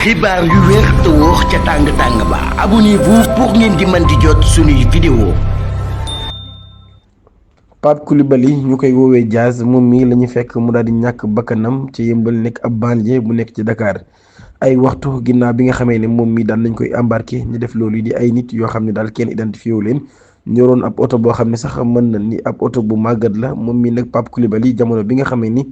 xibaar yu wér te wóor ca tàng-tàng ba abonnez-vous pour ngeen di mën di jot suñuy vidéo. Pape Coulibaly ñu koy woowee Diaz moom mii la ñu fekk mu daal di ñàkk bakkanam ci Yeumbeul nekk ab banlieue bu nekk ci Dakar ay waxtu ginnaaw bi nga xamee ne moom mii daal nañ koy embarqué ñu def loolu di ay nit yoo xam ne daal kenn identifié wu leen ñoroon ab oto boo xam ne sax mën na ni ab oto bu màggat la moom mii nag Pape Coulibaly jamono bi nga xamee ni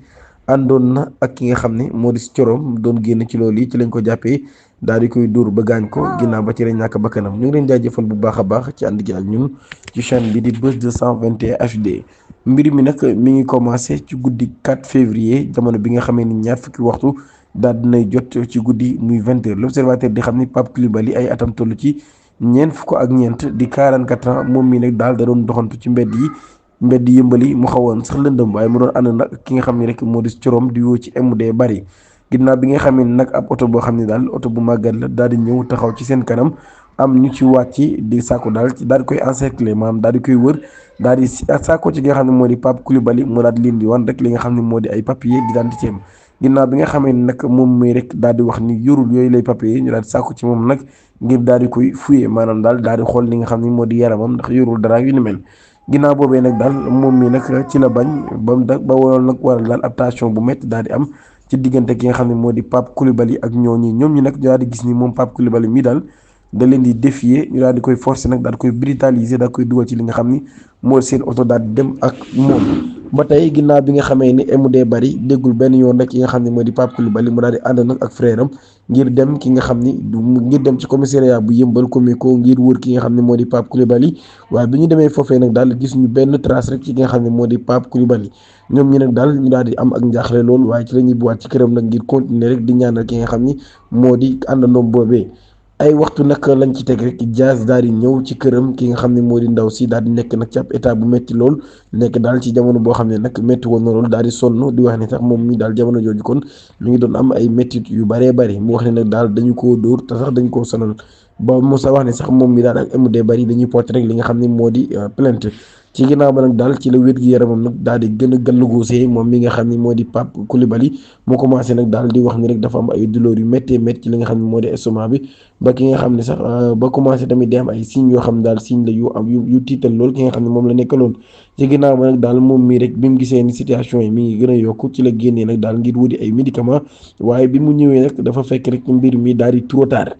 àndoon na ak ki nga xam ne moo di Thioroom doon génn ci loolu yi ci lañ ko jàppee daal di koy dóor ba gaañ ko ginnaaw ba ci la ñàkk bakkanam ñu ngi leen jaajëfal bu baax a baax ci ànd gi ak ñun ci chaîne bi di Buzz 221 HD. mbir mi nag mi ngi commencé ci guddi 4 février jamono bi nga xamee ni ñaar fukki waxtu daal dinay jot ci guddi muy 20h l'observateur di xam ni Pape Coulibaly ay atam toll ci ñeent fukk ak ñeent di 44 ans moom mi nag daal da doon doxantu ci mbedd Yeumbeul yi mu xawoon sax lëndëm waaye mu doon ànd nag ki nga xam ne rek moo di Thioroom di woo ci MD bari ginnaaw bi nga xamee ni nag ab oto boo xam ne daal oto bu màggat la daal di ñëw taxaw ci seen kanam am ñu ci wàcc di sàkku daal daal di koy encercler maanaam daal di koy wër daal di sàkku ci nga xam ne moo di Pape Coulibaly mu daal di leen di wan rek li nga xam ne moo di ay papier d'identité am ginnaaw bi nga xamee ni nag moom muy rek daal di wax ni yorul yooyu lay papier ñu daal di sàkku ci moom nag ngir daal di koy fouiller maanaam daal di xool li nga xam ne moo di yaramam ndax yorul dara yu ni mel ginnaaw boobee nag daal moom mi nag ci la bañ ba waroon nag waral daal adaptation bu métti daal di am ci diggante ki nga xam ne moo di Pape Coulibaly ak ñoom ñi nag daal di gis ni moom Pape Coulibaly mi daal da leen di défier ñu daal di koy forcer nag daal di koy brutaliser daal di koy dugal ci li nga xam ni moo seen oto daal di dem ak moom ba tey ginnaaw bi nga xamee ni MD bari déggul benn yoon rek ki nga xam ne moo di Pape Coulibaly mu daal di ànd nag ak frère am ngir dem ki nga xam ni ngir dem ci commissariat bu Yeumbeul Comico ngir wër ki nga xam ne moo di Pape Coulibaly waaye bi ñu demee foofee nag daal gis ñu benn trace rek ci ki nga xam ne moo di Pape Coulibaly ñoom ñi nag daal ñu daal di am ak njaaxle lool waaye ci la ñuy buwaat ci këram nag ngir continuer rek di ñaanal ki nga xam ni moo di àndandoom boobee ay waxtu nag lañ ci teg rek Diaz daal di ñëw ci këram ki nga xam ne moo di ndaw si daal di nekk nag ci ab état bu métti lool nekk daal ci jamono boo xam ne nag métti woon na lool daal di sonn di wax ne sax moom mi daal jamono jooju kon mi ngi doon am ay méttit yu bëree bëri mu wax ne nag daal dañu koo dóor te sax dañu koo sonal ba mu sa wax ne sax moom mi daal ak MD bari dañuy porter rek li nga xam ne moo di plainte ci ginnaaw ba nag daal ci la wér gi yaramam nag daal di gën a gàllugoosee moom mi nga xam ne moo di Pape Coulibaly moo commencé nag daal di wax ni rek dafa am ay douleur yu méttee métti ci li nga xam ne moo di estomac bi ba ki nga xam ne sax ba commencé tamit di am ay signes yoo xam ne daal signe la yu am yu tiital lool ki nga xam ne moom la nekkaloon ci ginnaaw ba nag daal moom mii rek bi mu gisee ni situation yi mi ngi gën a yokku ci la génnee nag daal ngir wuti ay médicaments waaye bi mu ñëwee nag dafa fekk rek mbir mi daal di trop tard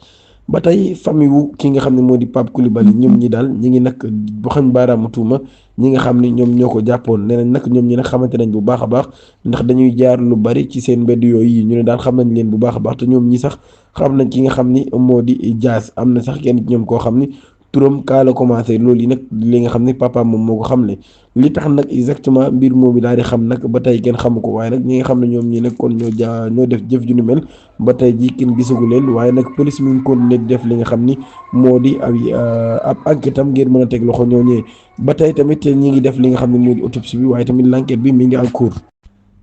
ba tey famille wu ki nga xam ne moo di Pape Coulibaly ñoom ñi daal ñi ngi nag bu xam baaraamu tuuma ñi nga xam ni ñoom ñoo ko jàppoon nee nañ nag ñoom ñi nag xamante nañ bu baax a baax ndax dañuy jaar lu bari ci seen mbedd yooyu ñu ne daal xam nañ leen bu baax a baax te ñoom ñi sax xam nañ ki nga xam ni moo di Diaz am na sax kenn ñoom koo xam ni turam kaa la commencé loolu yi nag li nga xam ne papa moom moo ko xamle li tax nag exactement mbir moomi daal di xam nag ba tey kenn xamu ko waaye nag ñi nga xam ne ñoom ñi nag kon ñoo def jëf ju ni mel ba tey ji kenn gisagu leen waaye nag police mi ngi continué di def li nga xam ni moo di ab enquête am ngir mën a teg loxo ñooñee ba tey tamit ñi ngi def li nga xam ne moo di autopsie bi waaye tamit l'enquête bi mi ngi en cours.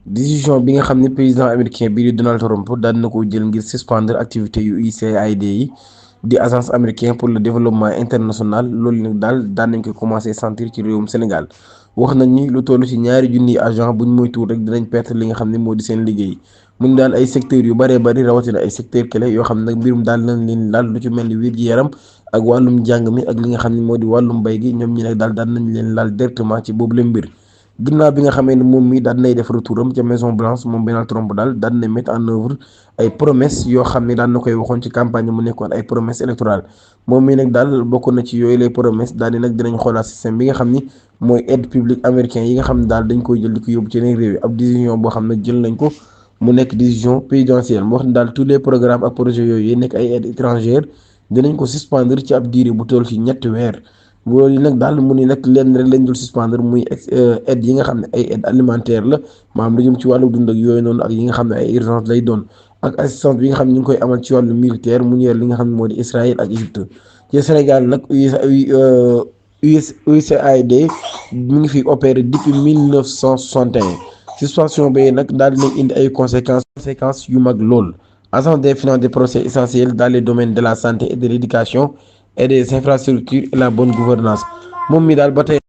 décision bi nga xam ne président américain bii di Donald Trump daal na ko jël ngir suspendre activité yu USAID yi di agence américain pour le développement international loolu nag daal daan nañ koy commencé sentir ci réewum Sénégal wax nañ ni lu toll ci ñaari junniy agent buñ moytuwul rek dinañ perte li nga xam ne moo di seen liggéey mun daal ay secteurs yu bëree bëri rawatina ay secteur clé yoo xam ne nag mbirum daal nañ leen laal lu ci mel ni wér-gi-yaram ak wàllum njàng mi ak li nga xam ne moo di wàllum mbay gi ñoom ñi nag daal daan nañ leen laal directement ci boobu leen mbir ginnaaw bi nga xamee ne moom mi daan nay def retouram ca Maison Blanche moom Donald Trump daal daan na mettre en œuvre ay promesses yoo xam ne daan na koy waxoon ci campagne mu nekkoon ay promesses électorales moom mi nag daal bokk na ci yooyu les promesses daal di nag dinañ xoolaat système bi nga xam ni mooy aide publique américain yi nga xam ne daal dañ koy jël di ko yóbbu ci yeneen réew yi ab décision boo xam ne jël nañ ko mu nekk décision présidentielle mu wax ne daal tous les programmes ak projets yooyu yi nekk ay aides étrangères dinañ ko suspendre ci ab diire bu toll ci ñetti weer loolu yi nag daal mu ni nag lenn rek lañ dul suspendre muy aide yi nga xam ne ay aide alimentaire la maanaam lu jëm ci wàllu dund ak yooyu noonu ak yi nga xam ne ay urgence lay doon ak assistance bi nga xam ne ñu ngi koy amal ci wàllu militaire mu ñëwee li nga xam ne moo di Israël ak Égypte ci Sénégal nag USAID mi ngi fi opéré depuis 1961 suspension bi nag daal dinañ indi ay conséquences yu mag lool agence des finances des procès essentiels dans les domaines de la santé et de l'éducation et des infrastructures et la bonne gouvernance moom mi daal ba tey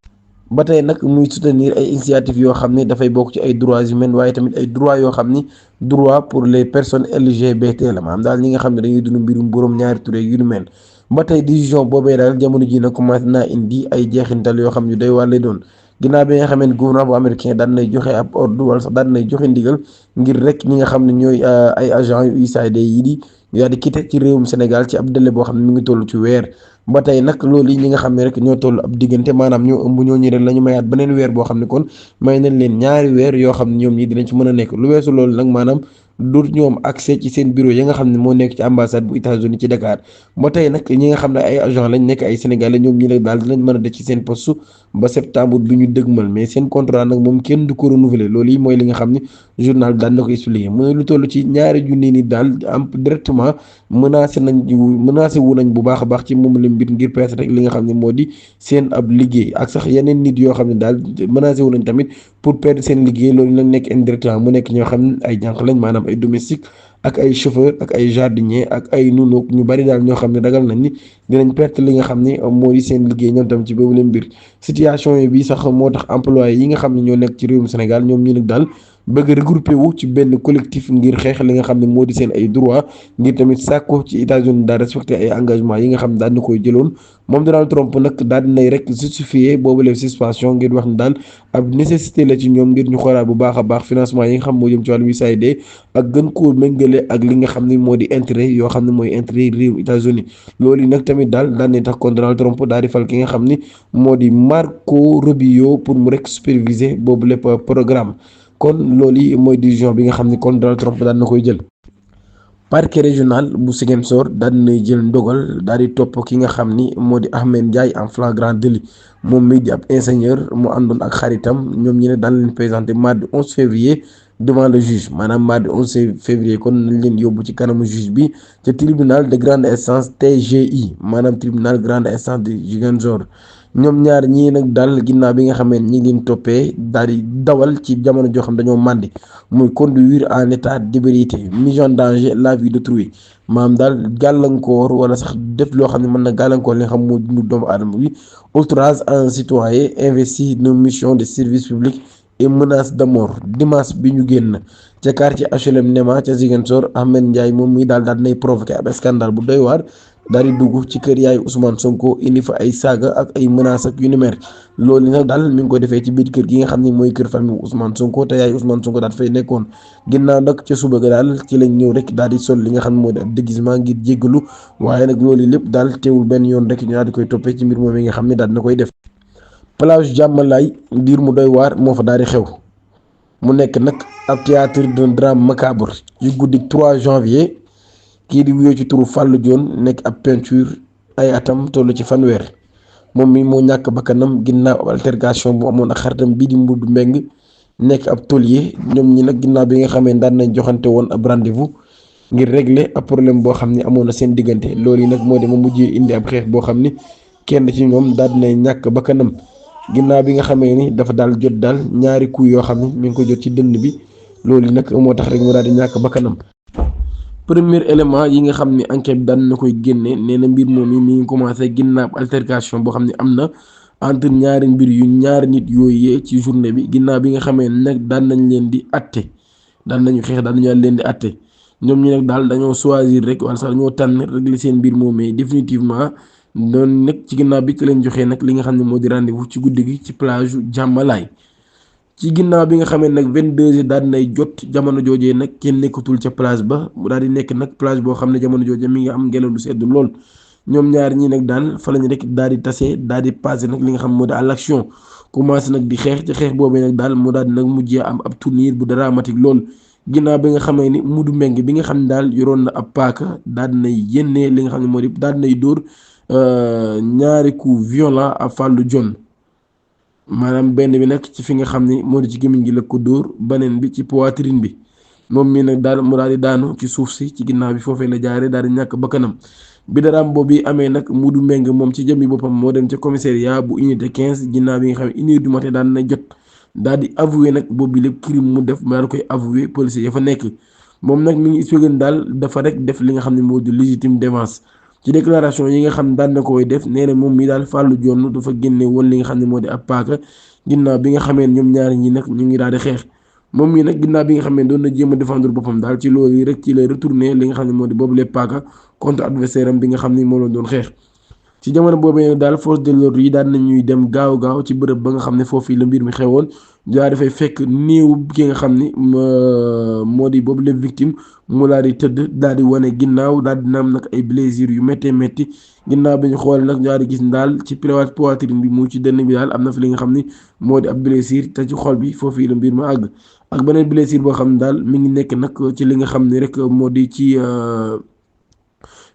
ba tey nag muy soutenir ay initiatives yoo xam ne dafay bokk ci ay droits humains waaye tamit ay droits yoo xam ni droit pour les personnes LGBT la maanaam daal ñi nga xam ne dañuy dund mbirum borom ñaari turé yu ni mel. ba tey décision boobee daal jamono ji nag commencé naa indi ay jeexintal yoo xam ne day wàlle doon ginnaaw bi nga xamee ne gouvernement bu américain daan nay joxe ab ordre wala sax daan nay joxe ndigal ngir rek ñi nga xam ne ñooy ay agent yu USAID yi di ñu daal di quitté ci réewum Sénégal ci ab délai boo xam ne mu ngi toll ci weer. ba tey nag loolu yi ñi nga xam ne rek ñoo toll ab diggante maanaam ñoo ëmb ñoo ñi ren la ñu mayaat beneen weer boo xam ne kon may nañ leen ñaari weer yoo xam ne ñoom ñi dinañ ci mën a nekk lu weesu loolu nag maanaam du ñoom accès ci seen bureau yi nga xam ne moo nekk ci ambassade bu États-Unis ci Dakar. ba tey nag ñi nga xam ne ay agent lañ nekk ay sénégalais ñoom ñi nag daal dinañ mën a def ci seen poste ba septembre bi ñu dëgmal mais seen contrat nag moom kenn du ko renouveler loolu yi mooy li nga xam ne journal bi daal na ko expliqué mooy lu toll ci ñaari junni nit daal am directement menacé wu nañ bu baax a baax ci moom la mbir ngir perte rek li nga xam ne moo di seen ab liggéey ak sax yeneen nit yoo xam ne daal menacé wu nañ tamit pour perdre seen liggéey loolu nag nekk indirectement mu nekk ñoo xam ne ay jànq lañ maanaam ay domestique ak ay chauffeur ak ay jardinier ak ay nunoog ñu bari daal ñoo xam ne ragal nañ ni dinañ perte li nga xam ne moo di seen liggéey ñoom tam ci boobu leen mbir situation yi bi sax moo tax employé yi nga xam ne ñoo nekk ci réewum Sénégal ñoom ñu nag daal bëgg regroupé wu ci benn collectif ngir xeex li nga xam ne moo di seen ay droit ngir tamit sàkko ci États-Unis daal respecté ay engagement yi nga xam ne daal na koy jëloon moom Donald Trump nag daal dinay rek justifié boobu leen suspension ngir wax ne daal ab nécessité la ci ñoom ngir ñu xoolaat bu baax a baax financement yi nga xam moo jëm ci wàllu USAID ak gën koo méngale ak li nga xam ne moo di intérêt yoo xam ne mooy intérêt réew États-Unis loolu yi nag tamit daal daan ne tax kon Donald Trump daal di fal ki nga xam ni moo di Marco Rubio pour mu rek superviser boobu lépp programme kon loolu yi mooy décision bi nga xam ni kon Donald Trump daan na koy jël. parquet régional bu Ziguinchor daal dinay jël ndogal daal di topp ki nga xam ni moo di Ahmed Ndiaye en flagrant délit moom mii di ab ingénieur mu àndoon ak xaritam ñoom ñi ne daan leen présenté mardi 11 février devant le juge maanaam mardi 11 février kon nañ leen yóbbu ci kanamu juge bi ca tribunal de grande instance TGI maanaam tribunal grande instance de Ziguinchor. ñoom ñaar ñii nag daal ginnaaw bi nga xamee ñi ngi leen toppee daal di dawal ci jamono joo xam dañoo màndi muy conduire en état d'ébriété mise en danger la vie d'autrui maanaam daal gàllankoor wala sax def loo xam ne mën na gàllankoor li nga xam moo dundu doomu aadama bi outrage à un citoyen investi d'une mission de service public et menace de mort dimanche bi ñu génn ca quartier HLM Nema ca Ziguinchor Ahmed Ndiaye moom mii daal nay provoqué ab scandale bu doy waar daal di dugg ci kër yaayu Ousmane Sonko indi fa ay saaga ak ay menaces ak yu ni mel loolu nag daal mi ngi ko defee ci biir kër gi nga xam ne mooy kër famille Ousmane Sonko te yaayu Ousmane Sonko daal fay nekkoon ginnaaw nag ca suba ga daal ci lañ ñëw rek daal di sol li nga xam ne moo di ab déguisement ngir jéggalu waaye nag loolu lépp daal teewul benn yoon rek ñu daal di koy toppee ci mbir moom yi nga xam ne daal na koy def. plage Jàmmalaay mbir mu doy waar moo fa daal di xew mu nekk nag ab théâtre d'un drame macabre yu guddi 3 janvier. kii di wuyoo ci turu Fallou Dione nekk ab peinture ay atam toll ci fanweer moom mi moo ñàkk bakkanam ginnaaw ab altercation bu amoon ak xaritam bii di Mbudu Mbeng nekk ab tôlier ñoom ñi nag ginnaaw bi nga xamee daan nañ joxante woon ab rendez-vous ngir régler ab problème boo xam ne amoon na seen diggante loolu yi nag moo de ma mujjee indi ab xeex boo xam ni kenn ci ñoom daal dina ñàkk bakkanam ginnaaw bi nga xamee ni dafa daal jot daal ñaari coups yoo xam ne mi ngi ko jot ci dënn bi loolu yi nag moo tax rek mu daal di ñàkk bakkanam. premier élément yi nga xam ne enquête bi daan na koy génne nee na mbir moom yi mi ngi commencé ginnaaw altercation boo xam ne am na entre ñaari mbir yu ñaari nit yooyee ci journée bi ginnaaw bi nga xamee nag daan nañ leen di atte daan nañu xeex daan nañu leen di atte ñoom ñi nag daal dañoo choisir rek wala sax dañoo tànn régler seen mbir moomee définitivement doon nag ci ginnaaw bi ki leen joxee nag li nga xam ne moo di rendez-vous ci guddi gi ci plage Jàmmalaay ci ginnaaw bi nga xamee nag 22h daal nay jot jamono joojee nag kenn nekkatul ca plage ba mu daal di nekk nag plage boo xam ne jamono joojee mi ngi am ngelaw lu sedd lool ñoom ñaar ñii nag daal fa lañ rek daal di tase daal di passé nag li nga xam moo di à l'action commencé nag di xeex ci xeex boobee nag daal mu daal di nag mujjee am ab tournure bu dramatique lool ginnaaw bi nga xamee ni Mudu Mbeng bi nga xam ne daal yoroon na ab paaka daal di nay yénnee li nga xam ne moo di daal di nay dóor ñaari coup violent à Fallou Dione maanaam benn bi nag ci fi nga xam ni moo di ci gémmiñ gi la ko dóor beneen bi ci poitrine bi moom mii nag daal mu daal di daanu ci suuf si ci ginnaaw bi foofee la jaaree daal di ñàkk bakkanam bi daraam boobu amee nag Mudu Mbeng moom ci jëmmi boppam moo dem ca commissariat bu unité 15 ginnaaw bi nga xam ne 1h du matin daan na jot daal di avoué nag boobu bi lépp crime mu def daal koy avoué policier ya fa nekk moom nag mi ngi expliqué daal dafa rek def li nga xam ne moo di légitime défense ci déclaration yi nga xam ne daan na koy def nee na moom mi daal Fallou Dione dafa génne woon li nga xam ne moo di ab paaka ginnaaw bi nga xamee ñoom ñaari ñi nag ñu ngi daal di xeex moom mii nag ginnaaw bi nga xam ne doon na jéem a défendre boppam daal ci loolu rek ci la retourné li nga xam ne moo di boobu les paaka contre adversaire am bi nga xam ni moo la doon xeex ci jamono boobee nag daal force de l'ordre yi daan nañuy dem gaaw ci bërëb ba nga xam ne foofu la mbir mi xewoon daa dafay fekk néew ki nga xam ni moo di boobu les victimes mu daal di tëdd daal di wane ginnaaw daal di am nag ay blessures yu métti ginnaaw bi ñu xool nag daal di gis daal ci poitrine bi mu ci dënn bi daal am na fi li nga xam ni moo di ab blessure te ci xol bi foofu la mbir ma àgg ak beneen blessure boo xam ne daal mi ngi nekk nag ci li nga xam ni rek moo di ci.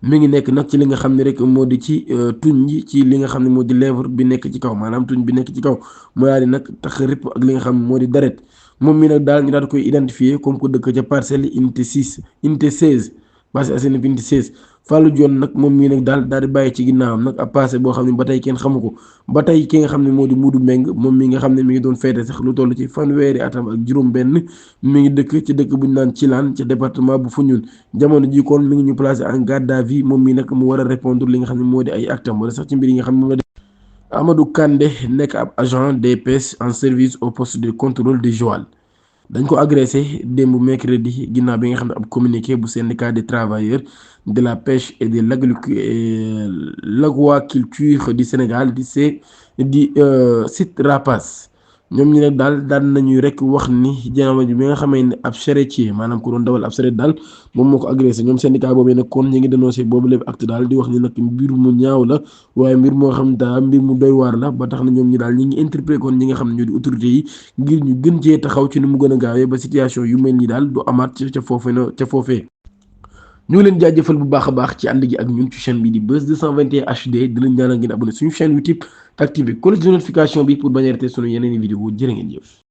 mi ngi nekk nag ci li nga xam ne rek moo di ci tuñ ji ci li nga xam ne moo di lèvre bi nekk ci kaw maanaam tuñ bi nekk ci kaw mu daal di nag tax rëpp ak li nga xam ne moo di deret moom mi nag daal ñu daal di koy identifier comme que dëkk ca parcelle unité 6 unité 16 Parcelles Assainies unité 16 Fallou Dione nag moom mii nag daal di bàyyi ci ginnaawam nag ab passé boo xam ne ba tey kenn xamu ko ba tey ki nga xam ne moo di Modou Meng moom mi nga xam ne mi ngi doon feete sax lu toll ci fanweeri atam ak juróom-benn mi ngi dëkk ci dëkk bu ñu naan Thilane ca département bu Foundiougne jamono ji kon mi ngi ñu placé en garde à vue moom mii nag mu war a répondre li nga xam ne moo di ay actam wala sax ci mbir yi nga xam ne moom la def. Amadou Kandé nekk ab agent DPS en service au poste de contrôle de Joal. dañ ko agressé démb mercredi ginnaaw bi nga xam ne ab communiqué bu syndicat des travailleurs de la pêche et de l'aquaculture du Sénégal di site Rapace ñoom ñi nag daal daan nañuy rek wax ni jamono ji bi nga xamee ne ab charretier maanaam ku doon dawal ab charrette daal moom moo ko agressé ñoom syndicat boobee nag kon ñu ngi dénoncé boobu lépp acte daal di wax ni nag mbir mu ñaaw la waaye mbir moo xam daal mbir mu doy waar la ba tax na ñoom ñi daal ñi ngi interpellé kon ñi nga xam ne ñoo di autorités yi ngir ñu gën cee taxaw ci ni mu gën a gaawee ba situation yu mel ni daal du amaat ca foofee ñu ngi leen jaajëfal bu baax a baax ci ànd gi ak ñun ci chaîne bi di Buzz 221 HD di leen ñaanal ngeen abonné suñu chaîne YouTube te activé cloche de notification bi pour bañ a rater suñu yeneen i vidéo jërë ngeen jëf